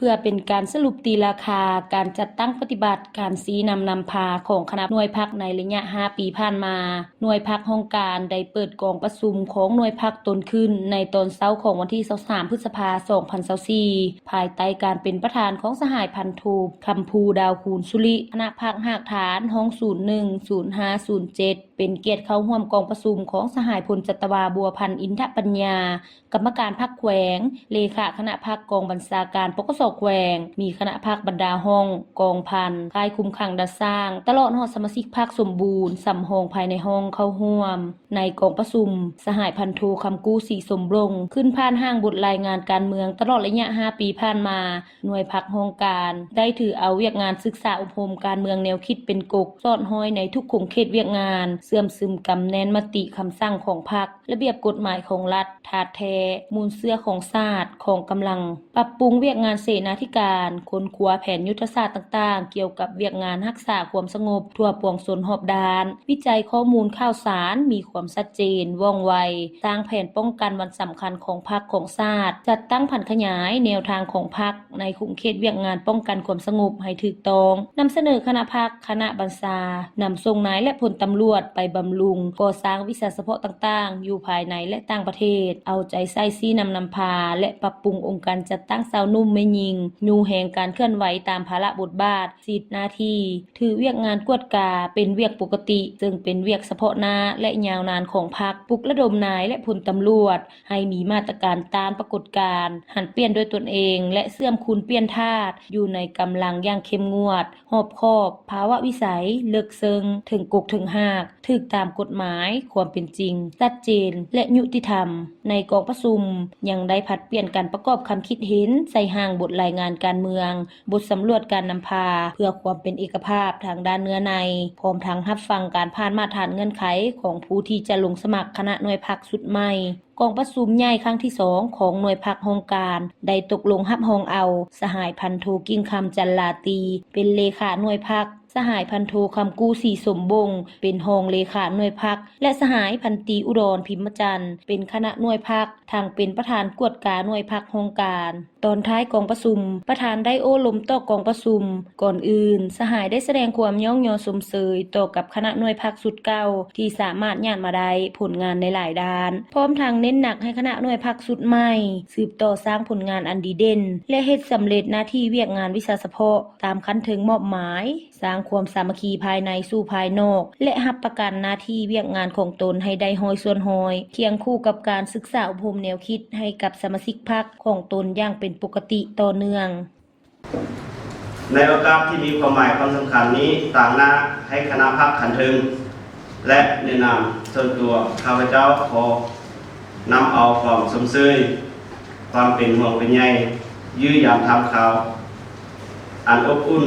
ເພື່ອເປັນການສະຫຼຸບຕີລາຄາການຈັດຕັ້ງປະຕິບັດການຊີ້ນຳນຳພາຂອງຄະນະໜ່ວຍພັກໃນໄລຍະຫ້າປີຜ່ານມາ, ໜ່ວຍພັກຫ້ອງການໄດ້ເປີດກອງປະຊຸມຂອງໜ່ວຍພັກຕົນຂຶ້ນໃນຕອນເຊົ້າຂອງວັນທີຊາວສາມ ພຶດສະພາ ສອງພັນຊາວສີ່ ພາຍໃຕ້ການເປັນປະທານຂອງສະຫາຍພັນໂທ ຄຳພູ ດາວຄູນສຸລິ, ຄະນະພັກຮາກຖານ ຫ້ອງສູນໜຶ່ງ ສູນຫ້າ ສູນເຈັດ ເປັນກຽດເຂົ້າຮ່ວມກອງປະຊຸມຂອງສະຫາຍພົນຈັດຕະວາ ບົວພັນ ອິນທະປັນຍາ, ກຳມະການພັກແຂວງ, ເລຂາຄະນະພັກກອງບັນຊາການ ປກສ ແຂວງ, ມີຄະນະພັກບັນດາຫ້ອງ, ກອງພັນ, ຄ້າຍຄຸມຂັງດ່ານຊ້າງ, ຕະຫຼອດຮອດສະມາຊິກພັກສົມບູນ, ສຳຮອງພາຍໃນຫ້ອງເຂົ້າຮ່ວມ. ໃນກອງປະຊຸມ, ສະຫາຍພັນໂທ ຄຳກູ້ ສີສົມບົງ ຂຶ້ນຜ່ານຮ່າງບົດລາຍງານການເມືອງຕະຫຼອດໄລຍະຫ້າປີຜ່ານມາ, ໜ່ວຍພັກຫ້ອງການໄດ້ຖືເອົາວຽກງານສຶກສາອົບຮົມການເມືອງແນວຄິດເປັນກົກ, ສອດຫ້ອຍໃນທຸກຂົງເຂດວຽກງານ, ເຊື່ອມຊຶມກຳແໜ້ນມະຕິຄຳສັ່ງຂອງພັກ, ລະບຽບກົດໝາຍຂອງລັດ, ທາດແທ້, ມູນເຊື້ອຂອງຊາດ, ຂອງກຳລັງ, ປັບປຸງວຽກງານເສນາທິການ, ຄົ້ນຄວ້າແຜນຍຸດທະສາດຕ່າງໆ ກ່ຽວກັບວຽກງານຮັກສາຄວາມສະຫງົບທົ່ວປວງຊົນຮອບດ້ານ, ວິໄຈຂໍ້ມູນຂ່າວສານມີຄວາມຊັດເຈນ, ວ່ອງໄວ, ສ້າງແຜນປ້ອງກັນວັນສຳຄັນຂອງພັກຂອງຊາດ, ຈັດຕັ້ງຜັນຂະຫຍາຍແນວທາງຂອງພັກໃນຂົງເຂດວຽກງານປ້ອງກັນຄວາມສະຫງົບໃຫ້ຖືກຕ້ອງ, ນຳສະເໜີຄະນະພັກ, ຄະນະບັນຊາ, ນຳສົ່ງນາຍ ແລະ ພົນຕຳຫຼວດໄປບຳລຸງ, ກໍ່ສ້າງວິຊາສະເພາະຕ່າງໆ ຢູ່ພາຍໃນ ແລະ ຕ່າງປະເທດ, ເອົາໃຈໃສ່ຊີ້ນຳນຳພາ ແລະ ປັບປຸງອົງການຈັດຕັ້ງຊາວໜຸ່ມແມ່ຍິງ, ຍູ້ແຮງການເຄື່ອນໄຫວຕາມພາລະບົດບາດ, ສິດໜ້າທີ່, ຖືວຽກງານກວດກາເປັນວຽກປົກກະຕິ, ເຊິ່ງເປັນວຽກສະເພາະໜ້າ ແລະ ຍາວນານຂອງພັກ, ປຸກລະດົມນາຍ ແລະ ພົນຕຳຫຼວດ ໃຫ້ມີມາດຕະການຕ້ານປາກົດການຫັນປ່ຽນດ້ວຍຕົນເອງ ແລະ ເຊື່ອມຄູນປ່ຽນທາດ ຢູ່ໃນກຳລັງຢ່າງເຂັ້ມງວດ, ຮອບຄອບ, ພາວະວິໄສ, ເລິກເຊິ່ງ, ເຖິງກົກເຖິງຮາກ, ຖືກຕາມກົດໝາຍ, ຄວາມເປັນຈິງ, ຊັດເຈນ ແລະ ຍຸຕິທຳ. ໃນກອງປະຊຸມ ຍັງໄດ້ຜັດປ່ຽນກັນປະກອບຄຳຄິດເຫັນໃສ່ຮ່າງບົດລາຍງານການເມືອງ, ບົດສຳຫຼວດການນຳພາ ເພື່ອຄວາມເປັນເອກະພາບທາງດ້ານເນື້ອໃນ, ພ້ອມທັງຮັບຟັງການຜ່ານມາດຖານເງື່ອນໄຂຂອງຜູ້ທີ່ຈະລົງສະໝັກຄະນະໜ່ວຍພັກຊຸດໃໝ່. ກອງປະຊຸມໃຫຍ່ຄັ້ງທີສອງຂອງໜ່ວຍພັກຫ້ອງການ ໄດ້ຕົກລົງຮັບຮອງເອົາສະຫາຍພັນໂທ ກິ່ງຄຳ ຈັນລາຕີ ເປັນເລຂາໜ່ວຍພັກ, ສະຫາຍພັນໂທ ຄຳກູ້ ສີສົມບົງ ເປັນຮອງເລຂາໜ່ວຍພັກ ແລະ ສະຫາຍພັນຕີ ອຸດອນ ພິມມະຈັນ ເປັນຄະນະໜ່ວຍພັກ, ທັງເປັນປະທານກວດກາໜ່ວຍພັກຫ້ອງການ. ຕອນທ້າຍກອງປະຊຸມ, ປະທານໄດ້ໂອ້ລົມຕໍ່ກອງປະຊຸມ. ກ່ອນອື່ນ, ສະຫາຍໄດ້ສະແດງຄວາມຍ້ອງຍໍຊົມເຊີຍຕໍ່ກັບຄະນະໜ່ວຍພັກຊຸດເກົ່າ ທີ່ສາມາດຍາດມາໄດ້ຜົນງານໃນຫຼາຍດ້ານ, ພ້ອມທັງເນັ້ນໜັກໃຫ້ຄະນະໜ່ວຍພັກຊຸດໃໝ່ ສືບຕໍ່ສ້າງຜົນງານອັນດີເດັ່ນ ແລະ ເຮັດສຳເລັດໜ້າທີ່ວຽກງານວິຊາສະເພາະຕາມຂັ້ນເທິງມອບໝາຍ, ສ້າງຄວາມສາມັກຄີພາຍໃນສູ່ພາຍນອກ ແລະ ຮັບປະກັນໜ້າທີ່ວຽກງານຂອງຕົນໃຫ້ໄດ້ຮ້ອຍສ່ວນຮ້ອຍ, ຄຽງຄູ່ກັບການສຶກສາອົບຮົມແນວຄິດໃຫ້ກັບສະມາຊິກພັກຂອງຕົນຢ່າງເປັນປົກກະຕິຕໍ່ເນື່ອງ. ໃນໂອກາດທີ່ມີຄວາມໝາຍຄວາມສຳຄັນນີ້, ຕາງໜ້າໃຫ້ຄະນະພັກຂັ້ນເທິງ ແລະ ໃນນາມສ່ວນຕົວ ຂ້າພະເຈົ້າຂໍນຳເອົາຄວາມຊົມເຊີຍ, ຄວາມເປັນຫ່ວງເປັນໃຍ, ເຢີ້ຢາມຖາມຂ່າວອັນອົບອຸ່ນ,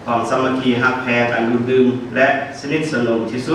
ຄວາມສາມັກຄີຮັກແພງອັນດູດດື່ມ ແລະ ສະໜິດສະໜົມທີ່ສຸດ.